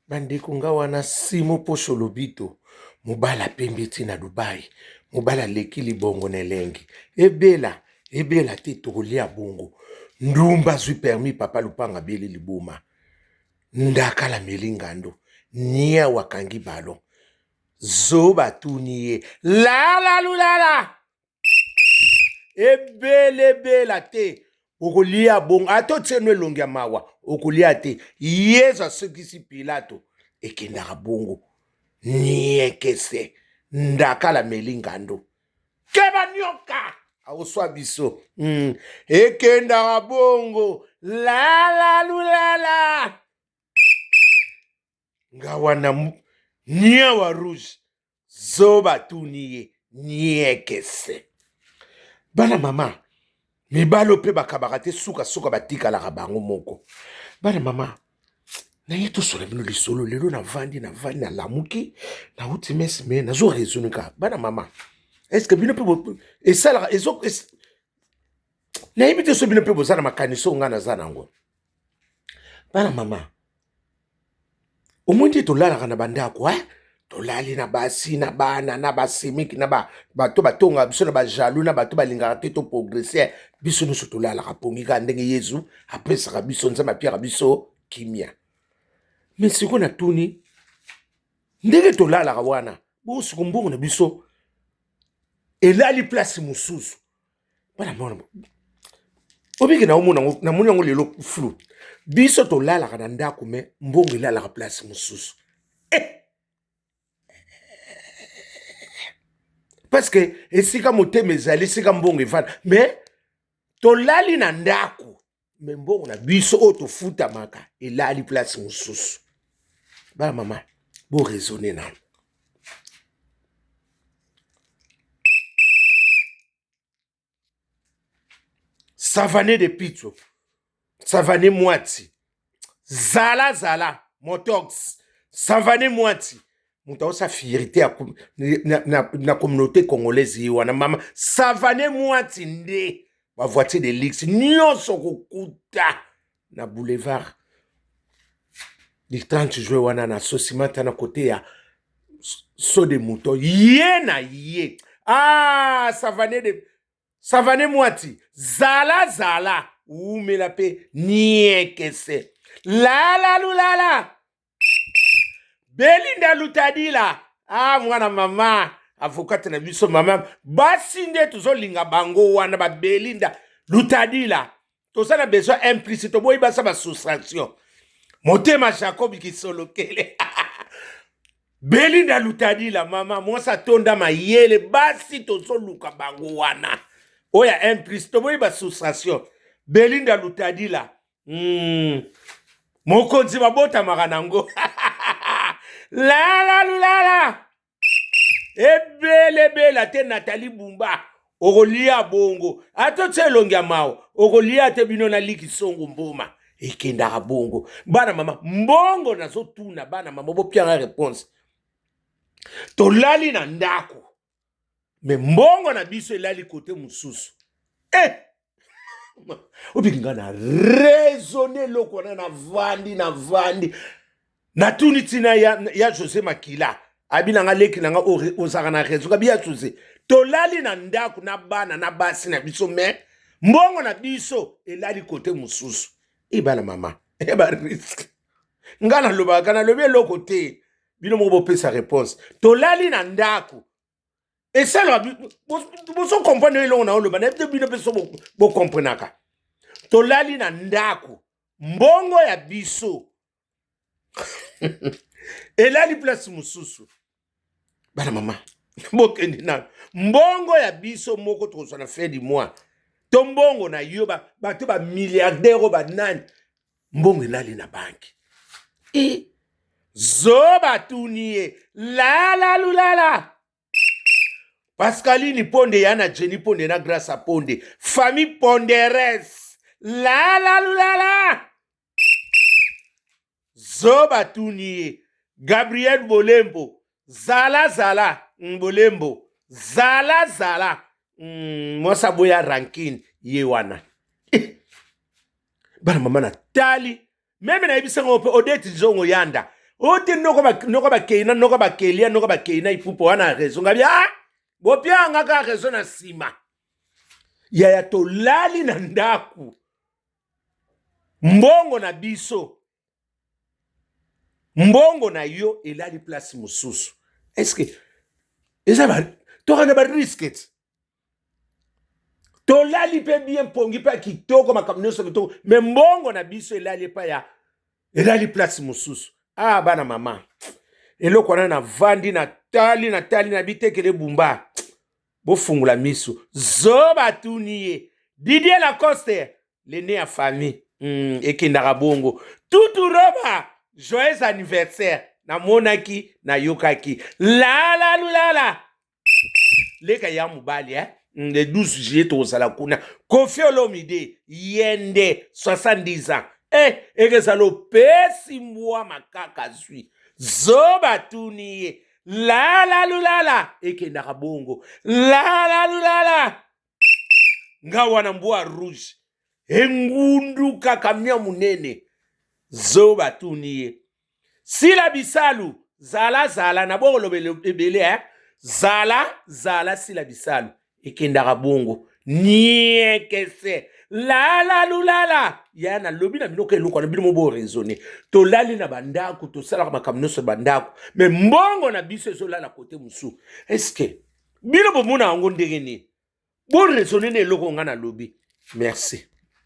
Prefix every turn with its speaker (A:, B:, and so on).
A: Bandeko nga wana Simo Posho Lobito mobala pembe ti na Dubai mobala aleki libongo na elengi ebela ebela te tokolia bongo ndumba azwi permis papa lupanga abeli liboma ndakala meli ngando niawu akangi ballon zoba atuni ye lala lulala ebelebela te okolia bongo ata otie no elongi ya mawa okolia te yezu asukisi pilato ekendaka bongo niekese ndakala meli ngando keba nioka akoswa biso. Ekendaka bongo lalalulala nga wana niawa rouge zoba atuni ye niekese bana mama mibalo mpe bakabaka te sukasuka batikalaka bango moko bana mama naye tosola bino lisolo lelo navandi navandi nalamuki nauti mesi me nazo raisonne kaka bana mama estce bino mpe esalaka ezo nayebi te so bino mpe boza na makanisi oyo ngai naza nango bana mama omoni te tolalaka na bandako eh? tolali na basi na bana na basemiki na bato batongaka biso na bajaloux na bato balingaka te toprogresse biso nyonso tolalaka pongi kaka ndenge yezu apesaka biso nzambe apiaka biso kimia me sikoyo natuni ndenge tolalaka wana bosiko mbongo na biso elali place mosusu bana mwana obiki naomona yango namoni yango lelo flou biso tolalaka na ndako me mbongo elalaka place mosusu eh! parce que esika motema ezali esika mbongo evanda me tolali na ndako me mbongo na biso oyo tofutamaka elali place mosusu bana mama boraisonne nano Savane de Pitso, Savane Mwati, Zala Zala, Motox, Savane Mwati. moto aosa fierté ya, na, na, na communauté congolaise ye wana mama savane mwati nde bavoiture de luxe nyonso kokuta na boulevard du 30 juin wana na sosimata na kote ya saut de mouton ye na ye ah savane de savane mwati zala zala wumela mpe niekese lala lulala belinda lutadila ah mwana mama avocate na biso mama basi nde tozolinga bango wana babelinda lutadila toza na besoin implice toboyi basa basoustraction motema jacob kisolokele belinda lutadila mama mwasi atonda mayele basi tozoluka bango wana oyo ya implice toboyi basoustraction belinda lutadila. Mokonzi babotamaka nango lala lulala ebelebela te natali bumba okolia bongo ata otia elongi ya mawa okolia te bino na liki songo mboma ekendaka bongo bana mama mbongo nazotuna bana mama bopianga reponse tolali na ndako me mbongo na biso elali kote mosusu eh! obiki nga na raisonne eloko wana navandi navandi natuni ntina ya, ya josé makila abi na nga leki na nga ozalaka na raison kabi ya josé tolali na ndako na bana na basi na biso me mbongo na biso elali kote mosusu ebala mama eba riske nga nalobaka nalobi eloko te bino moko bopesa réponse tolali na ndako esalaka bozo comprendre eloko na oloba nayebi te bino mpe so bokomprenaka tolali na ndako mbongo ya biso elali place mosusu bana mama bokende nano mbongo ya biso moko tokozwa na fin du mois to mbongo na yo bato bamilliardaire oyo banani mbongo elali na banki e zoba tuni ye lala lulala pascaline ponde ya na jenny ponde na grace ponde famille ponderes lala lulala zoba tuni ye gabriel bolembo zala zala bolembo zala zala mwasi aboya rankine ye wana eh. Bana mama na tali meme nayebisa ngo mpe odete nzongo yanda O te noko noko bakeina, noko bakelia, noko bakeina ipupo wana raison. Ngabi ah, bopia nga ka raison na nsima. Yaya tolali na ndako, mbongo na biso, mbongo na yo elali place mosusu. Est-ce eza ba toka na ba risque ti? Tolali mpe bien, mpongi mpe ya kitoko, makambo nyonso kitoko, me mbongo na biso elali epai ya elali place mosusu. Ah, bana mama, eloko wana navandi, natali, natali na bitekele bumba. Bofungola miso. Zoba tuni ye Didier Lacoste, l'aîné ya famille. Ekendaka bongo. Tutu roba, joyeux anniversaire. Namonaki, nayokaki lalalulala leka ya mobali, eh? Le 12 juillet tokozala kuna. Koffi Olomide ye nde 70 ans, eh, ekezala opesi mbwa makaka zwi. Zoba tuni ye lalalulala, ekendaka bongo lalalulala. Nga wana mbwa rouge engundu kaka mia monene. Zoba tuni ye sila bisalu zala zala na bokoloba ebele, eh? Zala zala sila bisalu, ekendaka bongo niekese lalalulala. Ya nalobi na biloko, eloko wana bino mo boraisonner. Tolali na bandako, tosalaka makambo nyonso bandako, me mbongo na biso ezolala kote mosusu. Est-ce bino bomona yango ndenge nini? Boraisonner na eloko nga nalobi. Merci.